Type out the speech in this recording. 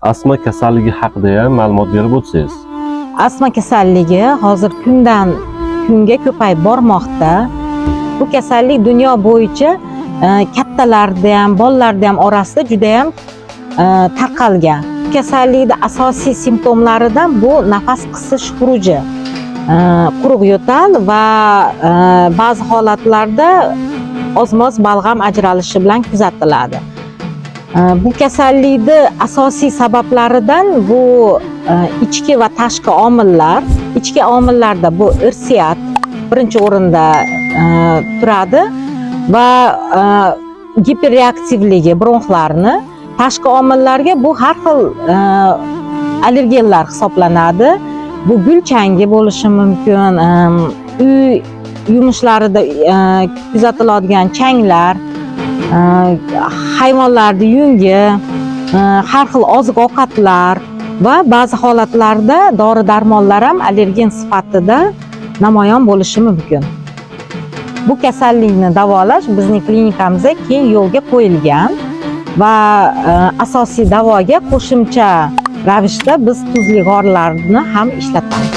Astma kasalligi haqida ham ma'lumot berib o'tsangiz. Astma kasalligi hozir kundan kunga ko'payib bormoqda. Bu kasallik dunyo bo'yicha kattalarda ham, bolalarda ham orasida juda ham tarqalgan. Bu kasallikni asosiy simptomlaridan bu nafas qisish xuruji, quruq yo'tal va ba'zi holatlarda ozmoz balg'am ajralishi bilan kuzatiladi. Bu kasallikni asosiy sabablaridan bu ichki va tashqi omillar. Ichki omillarda bu irsiyat birinchi o'rinda turadi va giperreaktivligi bronxlarni. Tashqi omillarga bu har xil allergenlar hisoblanadi. Bu gul changi bo'lishi mumkin, uy yumushlarida kuzatiladigan changlar, hayvonlarni yungi, har xil oziq ovqatlar va ba'zi holatlarda dori darmonlar ham allergen sifatida namoyon bo'lishi mumkin. Bu kasallikni davolash bizning klinikamizda keng yo'lga qo'yilgan va asosiy davoga qo'shimcha ravishda biz tuzli g'orlarni ham ishlatamiz.